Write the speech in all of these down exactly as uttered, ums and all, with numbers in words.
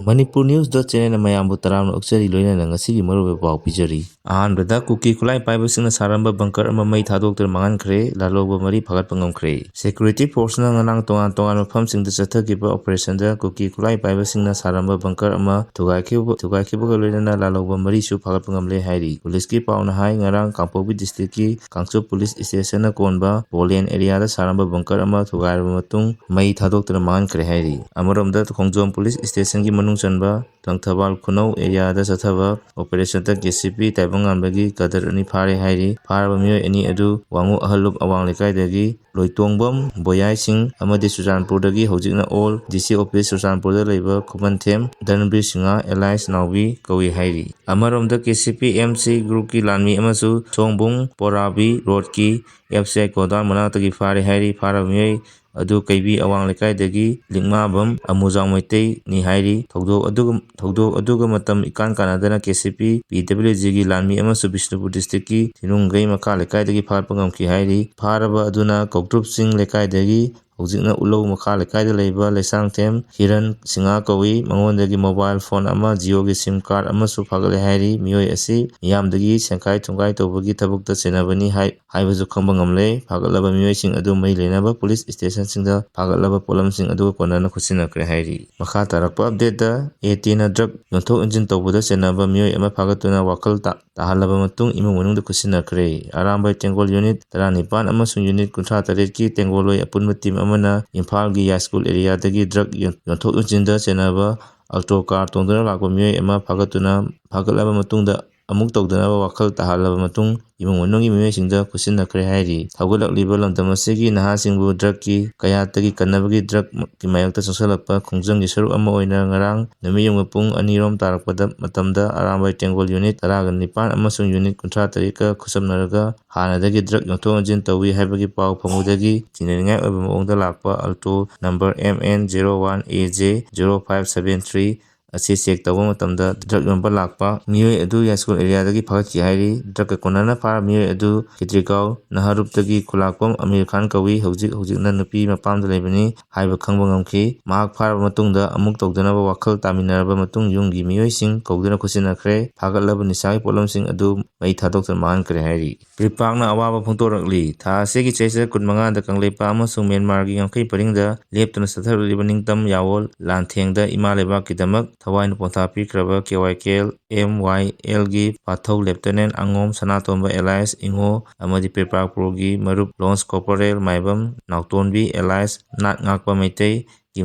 Manipur News dot channel ꯃꯌꯥꯝꯕꯨ ꯇꯔꯥꯝꯅ ꯑꯣꯛꯆꯔꯤ, ꯂꯣꯏꯅꯅ ꯉꯁꯤꯒꯤ ꯃꯔꯨꯑꯣꯏꯕ ꯄꯥꯎ ꯄꯤꯖꯔꯤ꯫ ꯑꯍꯥꯟꯕꯗ, ꯀꯨꯀꯤ ꯈꯨꯠꯂꯥꯏ ꯄꯥꯏꯕꯁꯤꯡꯅ ꯁꯥꯔꯝꯕ bunker ꯑꯃ ꯃꯩ ꯊꯥꯗꯣꯛꯇꯨꯅ ꯃꯥꯡꯍꯟꯈ꯭ꯔꯦ, ꯂꯥꯜꯍꯧꯕ ꯃꯔꯤ ꯐꯥꯒꯠꯄ ꯉꯝꯈ꯭ꯔꯦ꯫ Security forceꯅ ꯉꯔꯥꯡ ꯇꯣꯉꯥꯟ ꯇꯣꯉꯥꯟꯕ ꯃꯐꯝꯁꯤꯡꯗ ꯆꯠꯊꯈꯤꯕ operationꯗ ꯀꯨꯀꯤ ꯈꯨꯠꯂꯥꯏ ꯄꯥꯏꯕꯁꯤꯡꯅ ꯁꯥꯔꯝꯕ bunker ꯑꯃ ꯊꯨꯒꯥꯏꯈꯤꯕ, ꯊꯨꯒꯥꯏꯈꯤꯕꯒ ꯂꯣꯏꯅꯅ ꯂꯥꯜꯍꯧꯕ ꯃꯔꯤꯁꯨ ꯐꯥꯒꯠꯄ ꯉꯝꯂꯦ ꯍꯥꯏꯔꯤ꯫ Policeꯀꯤ ꯄꯥꯎꯅ ꯍꯥꯏ, ꯉꯔꯥꯡ ꯀꯥꯡꯄꯣꯛꯄꯤ districtꯀꯤ ꯀꯥꯡꯆꯨꯞ police stationꯅ ꯀꯣꯟꯕ ꯄꯣꯂꯦꯟ areaꯗ ꯁꯥꯔꯝꯕ bunker ꯑꯃ ꯊꯨꯒꯥꯏꯔꯕ ꯃꯇꯨꯡ ꯃꯩ ꯊꯥꯗꯣꯛꯇꯨꯅ ꯃꯥꯡꯍꯟꯈ꯭ꯔꯦ ꯍꯥꯏꯔꯤ꯫ ꯑꯃꯔꯣꯝꯗ, ꯈꯣꯡꯖꯣꯝ police stationꯒꯤ ꯃꯅꯨꯡ ꯆꯟꯕ ꯂꯪꯊꯕꯥꯜ ꯈꯨꯅꯧ areaꯗ ꯆꯠꯊꯕ operationꯗ KCP ꯇꯥꯏꯕꯪꯉꯥꯟꯕꯒꯤ cadre ꯑꯅꯤ ꯐꯥꯔꯦ ꯍꯥꯏꯔꯤ꯫ ꯐꯥꯔꯕ ꯃꯤꯑꯣꯏ ꯑꯅꯤ ꯑꯗꯨ ꯋꯥꯉꯨ ꯑꯍꯜꯂꯨꯞ ꯑꯋꯥꯡ ꯂꯩꯀꯥꯏꯗꯒꯤ ꯂꯣꯏꯇꯣꯡꯕꯝ ꯕꯣꯌꯥꯏ ꯁꯤꯡ ꯑꯃꯗꯤ ꯆꯨꯔꯆꯥꯟꯄꯨꯔꯗꯒꯤ ꯍꯧꯖꯤꯛꯅ ꯑꯣꯜ DC office ꯆꯨꯔꯆꯥꯟꯄꯨꯔꯗ ꯂꯩꯕ ꯈꯨꯃꯟꯊꯦꯝ ꯙꯔꯃꯕꯤꯔ ꯁꯤꯡꯍ alias ꯅꯥꯎꯕꯤ ꯀꯧꯏ ꯍꯥꯏꯔꯤ꯫ ꯑꯃꯔꯣꯝꯗ, KCP MC groupꯀꯤ ꯂꯥꯟꯃꯤ ꯑꯃꯁꯨ ꯁꯣꯡꯕꯨꯡ ꯄꯣꯔꯥꯕꯤ roadꯀꯤ FCI godown ꯃꯅꯥꯛꯇꯒꯤ ꯐꯥꯔꯦ ꯍꯥꯏꯔꯤ꯫ ꯐꯥꯔꯕ ꯃꯤꯑꯣꯏ ꯑꯗꯨ ꯀꯩꯕꯤ ꯑꯋꯥꯡ ꯂꯩꯀꯥꯏꯗꯒꯤ ꯂꯤꯛꯃꯥꯕꯝ ꯑꯃꯨꯖꯥꯎ ꯃꯩꯇꯩꯅꯤ ꯍꯥꯏꯔꯤ꯫ ꯊꯧꯗꯣꯛ ꯑꯗꯨꯒ, ꯊꯧꯗꯣꯛ ꯑꯗꯨꯒ ꯃꯇꯝ ꯏꯀꯥꯟ ꯀꯥꯟꯅꯗꯅ KCP PWGꯒꯤ ꯂꯥꯟꯃꯤ ꯑꯃꯁꯨ ꯕꯤꯁꯅꯨꯄꯨꯔ districtꯀꯤ ꯊꯤꯅꯨꯡꯒꯩ ꯃꯈꯥ ꯂꯩꯀꯥꯏꯗꯒꯤ ꯐꯥꯒꯠꯄ ꯉꯝꯈꯤ ꯍꯥꯏꯔꯤ꯫ ꯐꯥꯔꯕ ꯑꯗꯨꯅ ꯀꯧꯗ꯭ꯔꯨꯞ ꯆꯤꯡ ꯂꯩꯀꯥꯏꯗꯒꯤ ꯍꯧꯖꯤꯛꯅ ꯎꯂꯧ ꯃꯈꯥ ꯂꯩꯀꯥꯏꯗ ꯂꯩꯕ ꯂꯩꯁꯥꯡꯊꯦꯝ ꯍꯤꯔꯟ ꯁꯤꯡꯍ ꯀꯧꯏ꯫ ꯃꯉꯣꯟꯗꯒꯤ mobile phone ꯑꯃ, Jioꯒꯤ SIM card ꯑꯃꯁꯨ ꯐꯥꯒꯠꯂꯦ ꯍꯥꯏꯔꯤ꯫ ꯃꯤꯑꯣꯏ ꯑꯁꯤ ꯃꯤꯌꯥꯝꯗꯒꯤ ꯁꯦꯟꯈꯥꯏ ꯊꯨꯝꯈꯥꯏ ꯇꯧꯕꯒꯤ ꯊꯕꯛꯇ ꯆꯦꯟꯅꯕꯅꯤ ꯍꯥꯏ, ꯍꯥꯏꯕꯁꯨ ꯈꯪꯕ ꯉꯝꯂꯦ꯫ ꯐꯥꯒꯠꯂꯕ ꯃꯤꯑꯣꯏꯁꯤꯡ ꯑꯗꯨ ꯃꯔꯤ ꯂꯩꯅꯕ police stationꯁꯤꯡꯗ ꯐꯥꯒꯠꯂꯕ ꯄꯣꯠꯂꯝꯁꯤꯡ ꯑꯗꯨꯒ ꯀꯣꯟꯅꯅ ꯈꯨꯠꯁꯤꯟꯅꯈ꯭ꯔꯦ ꯍꯥꯏꯔꯤ꯫ ꯃꯈꯥ ꯇꯥꯔꯛꯄ updateꯇ, ATꯅ drug ꯌꯣꯟꯊꯣꯛ ꯌꯣꯟꯁꯤꯟ ꯇꯧꯕꯗ ꯆꯦꯟꯅꯕ ꯃꯤꯑꯣꯏ ꯑꯃ ꯐꯥꯒꯠꯇꯨꯅ ꯋꯥꯈꯜ ꯇꯥ-, ꯇꯥꯍꯜꯂꯕ ꯃꯇꯨꯡ ꯏꯃꯨꯡ ꯃꯅꯨꯡꯗ ꯈꯨꯠꯁꯤꯟꯅꯈ꯭ꯔꯦ꯫ ꯑꯔꯥꯝꯕꯥꯏ ꯇꯦꯡꯒꯣꯜ unit ꯇꯔꯥꯅꯤꯄꯥꯟ ꯑꯃꯁꯨꯡ unit ꯀꯨꯟꯊ꯭ꯔꯥ ꯇꯔꯦꯠꯀꯤ ꯇꯦꯡꯒꯣꯜꯂꯣꯏ ꯑꯄꯨꯟꯕ team ꯑꯃꯅ ꯏꯝꯐꯥꯜꯒꯤ ꯌꯥꯏꯁ꯭ꯀꯨꯜ areaꯗꯒꯤ drug ꯌꯣꯟ-, ꯌꯣꯟꯊꯣꯛ ꯌꯣꯟꯁꯤꯟꯗ ꯆꯦꯟꯅꯕ alto car ꯇꯣꯡꯗꯨꯅ ꯂꯥꯛꯄ ꯃꯤꯑꯣꯏ ꯑꯃ ꯐꯥꯒꯠꯇꯨꯅ, ꯐꯥꯒꯠꯂꯕ ꯃꯇꯨꯡꯗ ꯑꯃꯨꯛ ꯇꯧꯗꯅꯕ ꯋꯥꯈꯜ ꯇꯥꯍꯜꯂꯕ ꯃꯇꯨꯡ ꯏꯃꯨꯡ ꯃꯅꯨꯡꯒꯤ ꯃꯤꯑꯣꯏꯁꯤꯡꯗ ꯈꯨꯠꯁꯤꯟꯅꯈ꯭ꯔꯦ ꯍꯥꯏꯔꯤ꯫ ꯍꯧꯒꯠꯂꯛꯂꯤꯕ ꯂꯝꯗꯝ ꯑꯁꯤꯒꯤ ꯅꯍꯥꯁꯤꯡꯕꯨ drugꯀꯤ ꯀꯌꯥꯠꯇꯒꯤ ꯀꯟꯅꯕꯒꯤ drugꯀꯤ ꯃꯥꯌꯣꯛꯇ ꯆꯪꯁꯤꯜꯂꯛꯄ ꯈꯣꯡꯖꯪꯒꯤ ꯁꯔꯨꯛ ꯑꯃ ꯑꯣꯏꯅ ꯉꯔꯥꯡ ꯅꯨꯃꯤꯠ ꯌꯨꯡꯕ ꯄꯨꯡ ꯑꯅꯤꯔꯣꯝ ꯇꯥꯔꯛꯄꯗ ꯃꯇꯝꯗ ꯑꯔꯥꯝꯕꯥꯏ ꯇꯦꯡꯒꯣꯜ unit ꯇꯔꯥꯒ ꯅꯤꯄꯥꯟ ꯑꯃꯁꯨꯡ unit ꯀꯨꯟꯊ꯭ꯔꯥ ꯇꯔꯦꯠꯀ ꯈꯨꯠꯁꯝꯅꯔꯒ ꯍꯥꯟꯅꯗꯒꯤ drug ꯌꯣꯟꯊꯣꯛ ꯌꯣꯟꯁꯤꯟ ꯇꯧꯏ ꯍꯥꯏꯕꯒꯤ ꯄꯥꯎ ꯐꯪꯕꯗꯒꯤ ꯆꯤꯡꯅꯅꯤꯡꯉꯥꯏ ꯑꯣꯏꯕ ꯃꯑꯣꯡꯗ ꯂꯥꯛꯄ alto number MN zero one AJ zero five seven three ꯑꯁꯤ ꯆꯦꯛ ꯇꯧꯕ ꯃꯇꯝꯗ ꯗ꯭ꯔꯒ ꯌꯣꯟꯕ ꯂꯥꯛꯄ ꯃꯤꯑꯣꯏ ꯑꯗꯨ ꯌꯥꯏꯁ꯭ꯀꯨꯜ ꯑꯦꯔꯤꯌꯥꯗꯒꯤ ꯐꯥꯒꯠꯈꯤ ꯍꯥꯏꯔꯤ꯫ ꯗ꯭ꯔꯒꯀ ꯀꯣꯟꯅꯅ ꯐꯥꯔꯕ ꯃꯤꯑꯣꯏ ꯑꯗꯨ ꯈꯦꯇ꯭ꯔꯤꯒꯥꯎ ꯅꯍꯥꯔꯨꯞꯇꯒꯤ ꯈꯨꯂꯥꯛꯄꯝ ꯑꯃꯤꯔ ꯈꯥꯟ ꯀꯧꯏ꯫ ꯍꯧꯖꯤꯛ ꯍꯧꯖꯤꯛꯅ ꯅꯨꯄꯤ ꯃꯄꯥꯝꯗ ꯂꯩꯕꯅꯤ ꯍꯥꯏꯕ ꯈꯪꯕ ꯉꯝꯈꯤ꯫ ꯃꯍꯥꯛ ꯐꯥꯔꯕ ꯃꯇꯨꯡꯗ ꯑꯃꯨꯛ ꯇꯧꯗꯅꯕ ꯋꯥꯈꯜ ꯇꯥꯃꯤꯟꯅꯔꯕ ꯃꯇꯨꯡ ꯌꯨꯝꯒꯤ ꯃꯤꯑꯣꯏꯁꯤꯡ ꯀꯧꯗꯨꯅ ꯈꯨꯠꯁꯤꯟꯅꯈ꯭ꯔꯦ꯫ ꯐꯥꯒꯠꯂꯕ ꯅꯤꯁꯥꯒꯤ ꯄꯣꯠꯂꯝꯁꯤꯡ ꯑꯗꯨ ꯃꯩ ꯊꯥꯗꯣꯛꯇꯨꯅ ꯃꯥꯡꯍꯟꯈ꯭ꯔꯦ ꯍꯥꯏꯔꯤ꯫ ꯄ꯭ꯔꯤꯄꯥꯛꯅ ꯑꯋꯥꯕ ꯐꯣꯡꯗꯣꯔꯛꯂꯤ꯫ ꯊꯥ ꯑꯁꯤꯒꯤ ꯆꯩꯆꯠ ꯀꯨꯟꯃꯉꯥꯗ ꯀꯪꯂꯩꯄꯥꯛ ꯑꯃꯁꯨꯡ ꯃ꯭ꯌꯥꯟꯃꯥꯔꯒꯤ ꯉꯝꯈꯩ ꯄꯔꯤꯡꯗ ꯂꯦꯞꯇꯅ ꯆꯠꯊꯔꯛꯂꯤꯕ ꯅꯤꯡꯇꯝ ꯌꯥꯋꯣꯜ ꯂꯥꯟꯊꯦꯡꯗ ꯏꯃꯥ ꯂꯩꯕꯥꯛꯀꯤꯗꯃꯛ ꯊꯋꯥꯏꯅ ꯄꯣꯟꯊꯥ ꯄꯤꯈ꯭ꯔꯕ ꯀꯦ ꯋꯥꯏ ꯀꯦ ꯑꯦꯜ, ꯑꯦꯝ ꯋꯥꯏ ꯑꯦꯜꯒꯤ ꯄꯥꯊꯧ ꯂꯦꯞꯇꯤꯅꯦꯟ ꯑꯪꯉꯣꯝ ꯁꯅꯥꯇꯣꯝꯕ ꯑꯦꯂꯥꯏꯁ ꯏꯉꯣ ꯑꯃꯗꯤ ꯄ꯭ꯔꯤꯄꯥꯛ ꯄ꯭ꯔꯣꯒꯤ ꯃꯔꯨꯞ ꯂꯣꯟꯁ ꯀꯣꯔꯄꯣꯔꯦꯜ ꯃꯥꯏꯕꯝ ꯅꯥꯎꯇꯣꯟꯕꯤ ꯑꯦꯂꯥꯏꯁ ꯅꯥꯠ ꯉꯥꯛꯄ ꯃꯩꯇꯩ ꯒꯤ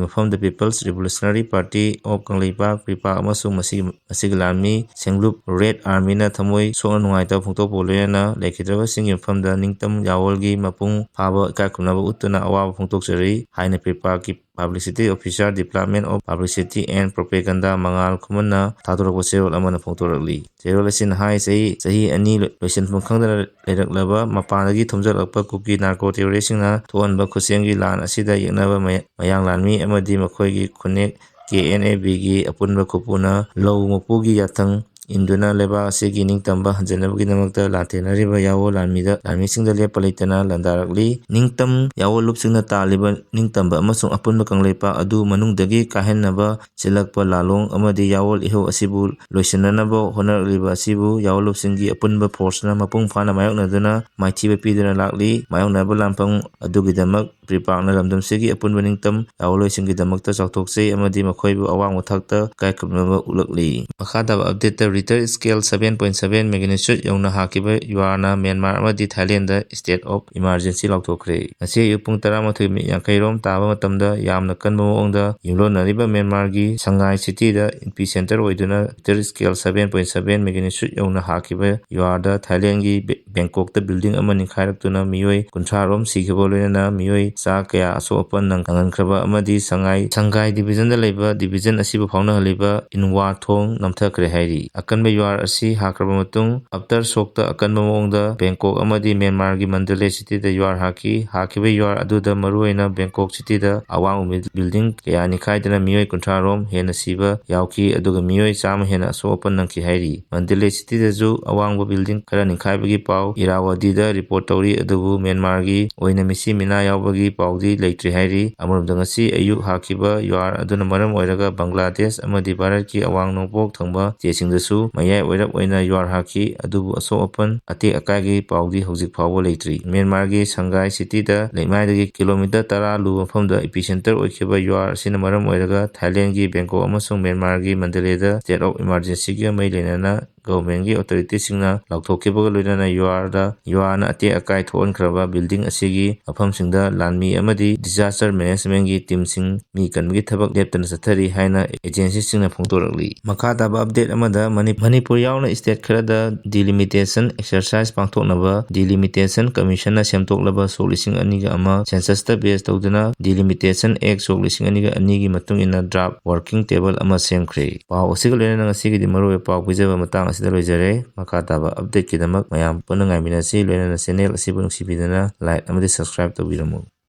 ꯃꯐꯝꯗ People's Revolutionary Party of Kangleipak, ꯄ꯭ꯔꯤꯄꯥꯛ ꯑꯃꯁꯨꯡ ꯃꯁꯤꯒꯤ, ꯃꯁꯤꯒꯤ ꯂꯥꯟꯃꯤ ꯁꯦꯡꯂꯨꯞ ꯔꯦꯗ ꯑꯥꯔꯃꯤꯅ ꯊꯃꯣꯏ ꯁꯣꯛꯅ ꯅꯨꯡꯉꯥꯏꯇꯕ ꯐꯣꯡꯗꯣꯛꯄꯒ ꯂꯣꯏꯅꯅ ꯂꯩꯈꯤꯗ꯭ꯔꯕꯁꯤꯡꯒꯤ ꯃꯐꯝꯗ ꯅꯤꯡꯇꯝ ꯌꯥꯋꯣꯜꯒꯤ ꯃꯄꯨꯡ ꯐꯥꯕ ꯏꯀꯥꯏ ꯈꯨꯝꯅꯕ ꯎꯠꯇꯨꯅ ꯑꯋꯥꯕ ꯐꯣꯡꯗꯣꯛꯆꯔꯤ ꯍꯥꯏꯅ ꯄ꯭ꯔꯤꯄꯥꯛꯀꯤ Publicity Officer, Department of Publicity and Propaganda, ꯃꯉꯥꯜ ꯈꯨꯃꯟꯅ ꯊꯥꯗꯣꯔꯛꯄ ꯆꯦꯔꯣꯜ ꯑꯃꯅ ꯐꯣꯡꯗꯣꯔꯛꯂꯤ꯫ ꯆꯦꯔꯣꯜ ꯑꯁꯤꯅ ꯍꯥꯏ, ꯆꯍꯤ, ꯆꯍꯤ ꯑꯅꯤ ꯂꯣꯏꯁꯤꯟꯐꯝ ꯈꯪꯗꯅ ꯂꯩꯔꯛꯂꯕ ꯃꯄꯥꯟꯗꯒꯤ ꯊꯣꯝꯖꯤꯜꯂꯛꯄ ꯀꯨꯀꯤ ꯅꯥꯔꯀꯣ ꯇꯦꯔꯣꯔꯤꯁꯁꯤꯡꯅ ꯊꯣꯛꯍꯟꯕ ꯈꯨꯠꯁꯦꯝꯒꯤ ꯂꯥꯟ ꯑꯁꯤꯗ ꯌꯦꯛꯅꯕ ꯃꯌꯥ-, ꯃꯌꯥꯡ ꯂꯥꯟꯃꯤ ꯑꯃꯗꯤ ꯃꯈꯣꯏꯒꯤ ꯈꯨꯟꯅꯦꯛ ꯀꯦ ꯑꯦꯟ ꯑꯦ ꯕꯤꯒꯤ ꯑꯄꯨꯟꯕ ꯈꯨꯄꯨꯅ ꯂꯧ ꯃꯄꯨꯒꯤ ꯌꯥꯊꯪ ꯏꯟꯗꯨꯅ ꯂꯩꯕꯥꯛ ꯑꯁꯤꯒꯤ ꯅꯤꯡꯇꯝꯕ ꯍꯟꯖꯤꯟꯅꯕꯒꯤꯗꯃꯛꯇ ꯂꯥꯟꯊꯦꯡꯅꯔꯤꯕ ꯌꯥꯋꯣ ꯂꯥꯟꯃꯤꯗ, ꯂꯥꯟꯃꯤꯁꯤꯡꯗ ꯂꯦꯞꯄ ꯂꯩꯇꯅ ꯂꯥꯟꯗꯥꯔꯛꯂꯤ꯫ ꯅꯤꯡꯇꯝ ꯌꯥꯋꯣ ꯂꯨꯞꯁꯤꯡꯅ ꯇꯥꯜꯂꯤꯕ ꯅꯤꯡꯇꯝꯕ ꯑꯃꯁꯨꯡ ꯑꯄꯨꯟꯕ ꯀꯪꯂꯩꯄꯥꯛ ꯑꯗꯨ ꯃꯅꯨꯡꯗꯒꯤ ꯀꯥꯍꯦꯟꯅꯕ ꯁꯤꯜꯂꯛꯄ ꯂꯥꯂꯣꯡ ꯑꯃꯗꯤ ꯌꯥꯋꯣꯜ ꯏꯍꯧ ꯑꯁꯤꯕꯨ ꯂꯣꯏꯁꯤꯟꯅꯅꯕ ꯍꯣꯠꯅꯔꯛꯂꯤꯕ ꯑꯁꯤꯕꯨ ꯌꯥꯋꯣꯜ ꯂꯨꯞꯁꯤꯡꯒꯤ ꯑꯄꯨꯟꯕ ꯐꯣꯔꯁꯅ ꯃꯄꯨꯡ ꯐꯥꯅ ꯃꯥꯌꯣꯛꯅꯗꯨꯅ ꯃꯥꯏꯊꯤꯕ ꯄꯤꯗꯨꯅ ꯂꯥꯛꯂꯤ꯫ ꯃꯥꯌꯣꯛꯅꯔꯕ ꯂꯥꯟꯐꯝ ꯑꯗꯨꯒꯤꯗꯃꯛ ꯄ꯭ꯔꯤꯄꯥꯛꯅ ꯂꯝꯗꯝꯁꯤꯒꯤ ꯑꯄꯨꯟꯕ ꯅꯤꯡꯇꯝ ꯌꯥꯑꯣꯟꯂꯣꯏꯁꯤꯡꯒꯤꯗꯃꯛꯇ ꯆꯥꯎꯊꯣꯛꯆꯩ ꯑꯃꯗꯤ ꯃꯈꯣꯏꯕꯨ ꯑꯋꯥꯡꯕ ꯊꯥꯛꯇ ꯏꯀꯥꯏ ꯈꯨꯝꯅꯕ ꯎꯠꯂꯛꯂꯤ꯫ ꯃꯈꯥ ꯇꯥꯕ update ꯇ Richter scale seven point seven magnitude ꯌꯧꯅ ꯍꯥꯈꯤꯕ ꯌꯨꯑꯥꯔꯅ ꯃ꯭ꯌꯥꯟꯃꯥꯔ ꯑꯃꯗꯤ ꯊꯥꯏꯂꯦꯟꯗ state of emergency ꯂꯥꯎꯊꯣꯛꯈ꯭ꯔꯦ꯫ ꯉꯁꯤ ꯑꯌꯨꯛ ꯄꯨꯡ ꯇꯔꯥꯃꯥꯊꯣꯏ ꯃꯤꯅꯤꯠ ꯌꯥꯡꯈꯩ ꯔꯣꯝ ꯇꯥꯕ ꯃꯇꯝꯗ ꯌꯥꯝꯅ ꯀꯟꯕ ꯃꯑꯣꯡꯗ ꯌꯨꯝꯂꯣꯟꯅꯔꯤꯕ ꯃ꯭ꯌꯥꯟꯃꯥꯔꯒꯤ ꯁꯉꯥꯏ ꯁꯤꯇꯤꯗ epicenter ꯑꯣꯏꯗꯨꯅ Richter scale seven point seven magnitude ꯌꯧꯅ ꯍꯥꯈꯤꯕ ꯌꯨꯑꯥꯔꯗ ꯊꯥꯏꯂꯦꯟꯒꯤ ꯕꯦ-, ꯕꯦꯡꯀꯣꯛꯇ building ꯑꯃ ꯅꯤꯡꯈꯥꯏꯔꯛꯇꯨꯅ ꯃꯤꯑꯣꯏ ꯀꯨꯟꯊ꯭ꯔꯥ ꯔꯣꯝ ꯁꯤꯈꯤꯕ ꯂꯣꯏꯅꯅ ꯃꯤꯑꯣꯏ ꯆꯥ ꯀꯌꯥ ꯑꯁꯣꯛ ꯑꯄꯟ ꯅꯪ-, ꯅꯪꯍꯟꯈ꯭ꯔꯕ ꯑꯃꯗꯤ ꯁꯉꯥꯏ, ꯁꯪꯒꯥꯏ division ꯗ ꯂꯩꯕ division ꯑꯁꯤꯕꯨ ꯐꯥꯎꯅꯍꯜꯂꯤꯕ ꯏꯟꯋꯥ ꯊꯣꯡ ꯅꯝꯊꯈ꯭ꯔꯦ ꯍꯥꯏꯔꯤ꯫ ꯑꯀꯟꯕ ꯌꯨꯍꯥꯔ ꯑꯁꯤ ꯍꯥꯈ꯭ꯔꯕ ꯃꯇꯨꯡ aftershock ꯇ ꯑꯀꯟꯕ ꯃꯑꯣꯡꯗ ꯕꯦꯡꯀꯣꯛ ꯑꯃꯗꯤ ꯃ꯭ꯌꯥꯟꯃꯥꯔꯒꯤ ꯃꯟꯗꯂꯦ city ꯗ ꯌꯨꯍꯥꯔ ꯍꯥꯈꯤ꯫ ꯍꯥꯈꯤꯕ ꯌꯨꯍꯥꯔ ꯑꯗꯨꯗ ꯃꯔꯨꯑꯣꯏꯅ ꯕꯦꯡꯀꯣꯛ city ꯗ ꯑꯋꯥꯡꯕ building ꯀꯌꯥ ꯅꯤꯡꯈꯥꯏꯗꯨꯅ ꯃꯤꯑꯣꯏ ꯀꯨꯟꯊ꯭ꯔꯥ ꯔꯣꯝ ꯍꯦꯟꯅ ꯁꯤꯕ ꯌꯥꯎꯈꯤ, ꯑꯗꯨꯒ ꯃꯤꯑꯣꯏ ꯆꯥꯝꯃ ꯍꯦꯟꯅ ꯑꯁꯣꯛ ꯑꯄꯟ ꯅꯪꯈꯤ ꯍꯥꯏꯔꯤ꯫ ꯃꯟꯗꯂꯦ city ꯗꯁꯨ ꯑꯋꯥꯡꯕ building ꯈꯔ ꯅꯤꯡꯈꯥꯏꯕꯒꯤ ꯄꯥꯎ ꯏꯔꯥꯋꯥꯗꯤꯗ report ꯇꯧꯔꯤ, ꯑꯗꯨꯕꯨ ꯃ꯭ꯌꯥꯟꯃꯥꯔꯒꯤ ꯑꯣꯏꯅ ꯃꯤꯁꯤ ꯃꯤꯅꯥ ꯌꯥꯎꯕꯒꯤ ꯄꯥꯎꯗꯤ ꯂꯩꯇ꯭ꯔꯤ ꯍꯥꯏꯔꯤ꯫ ꯑꯃꯔꯣꯝꯗ, ꯉꯁꯤ ꯑꯌꯨꯛ ꯍꯥꯈꯤꯕ ꯌꯨꯍꯥꯔ ꯑꯗꯨꯅ ꯃꯔꯝ ꯑꯣꯏꯔꯒ ꯕꯪꯒ꯭ꯂꯥꯗꯦꯁ ꯑꯃꯗꯤ ꯚꯥꯔꯠꯀꯤ ꯑꯋꯥꯡ ꯅꯣꯡꯄꯣꯛ ꯊꯪꯕ state ꯁꯤꯡꯗꯁꯨ ꯃꯌꯥꯏ ꯑꯣꯏꯔꯞ ꯑꯣꯏꯅ ꯌꯨꯍꯥꯔ ꯍꯥꯈꯤ, ꯑꯗꯨꯕꯨ ꯑꯁꯣꯛ ꯑꯄꯟ ꯑꯇꯦꯛ ꯑꯀꯥꯏꯒꯤ ꯄꯥꯎꯗꯤ ꯍꯧꯖꯤꯛ ꯐꯥꯎꯕ ꯂꯩꯇ꯭ꯔꯤ꯫ ꯃ꯭ꯌꯥꯟꯃꯥꯔꯒꯤ ꯁꯪꯒꯥꯏ city ꯗ ꯂꯩꯃꯥꯏꯗꯒꯤ kilometre ꯇꯔꯥ ꯂꯨꯕ ꯃꯐꯝꯗ epicenter ꯑꯣꯏꯈꯤꯕ ꯌꯨꯍꯥꯔ ꯑꯁꯤꯅ ꯃꯔꯝ ꯑꯣꯏꯔꯒ ꯊꯥꯏꯂꯦꯟꯒꯤ ꯕꯦꯡꯀꯣꯛ ꯑꯃꯁꯨꯡ ꯃ꯭ꯌꯥꯟꯃꯥꯔꯒꯤ ꯃꯟꯗꯂꯦꯗ state of emergency ꯒ ꯃꯔꯤ ꯂꯩꯅꯅ government ꯀꯤ authority ꯁꯤꯡꯅ ꯂꯥꯎꯊꯣꯛꯈꯤꯕꯒ ꯂꯣꯏꯅꯅ ꯌꯨꯍꯥꯔꯗ, ꯌꯨꯍꯥꯔꯅ ꯑꯇꯦꯛ ꯑꯀꯥꯏ ꯊꯣꯛꯍꯟꯈ꯭ꯔꯕ building ꯑꯁꯤꯒꯤ ꯃꯐꯝꯁꯤꯡꯗ ꯂꯥꯟꯃꯤ ꯑꯃꯗꯤ disaster management ꯀꯤ team ꯁꯤꯡ ꯃꯤ ꯀꯟꯕꯒꯤ ꯊꯕꯛ ꯂꯦꯞꯇꯅ ꯆꯠꯊꯔꯤ ꯍꯥꯏꯅ agency ꯁꯤꯡꯅ ꯐꯣꯡꯗꯣꯔꯛꯂꯤ꯫ ꯃꯈꯥ ꯇꯥꯕ update ꯑꯃꯗ, ꯃꯅꯤ-, ꯃꯅꯤꯄꯨꯔ ꯌꯥꯎꯅ state ꯈꯔꯗ delimitation exercise ꯄꯥꯡꯊꯣꯛꯅꯕ Delimitation Commission ꯅ ꯁꯦꯝꯗꯣꯛꯂꯕ ꯁꯣꯛ ꯂꯤꯁꯤꯡ ꯑꯅꯤꯒ ꯑꯃ census ꯇ base ꯇꯧꯗꯨꯅ Delimitation Act ꯁꯣꯛ ꯂꯤꯁꯤꯡ ꯑꯅꯤꯒ ꯑꯅꯤꯒꯤ ꯃꯇꯨꯡ ꯏꯟꯅ draft working table ꯑꯃ ꯁꯦꯝꯈ꯭ꯔꯦ꯫ ꯄꯥꯎ ꯑꯁꯤꯒ ꯂꯣꯏꯅꯅ ꯉꯁꯤꯒꯤꯗꯤ ꯃꯔꯨꯑꯣꯏꯕ ꯄꯥꯎ ꯄꯤꯖꯕ ꯃꯇꯥꯡ ꯑꯁꯤꯗ ꯂꯣꯏꯖꯔꯦ꯫ ꯃꯈꯥ ꯇꯥꯕ update ꯀꯤꯗꯃꯛ ꯃꯌꯥꯝ ꯄꯨꯟꯅ ꯉꯥꯏꯃꯤꯟꯅꯁꯤ꯫ ꯂꯣꯏꯅꯅ channel ꯑꯁꯤꯕꯨ ꯅꯨꯡꯁꯤꯕꯤꯗꯨꯅ like ꯑꯃꯗꯤ subscribe ꯇꯧꯕꯤꯔꯝꯃꯨ꯫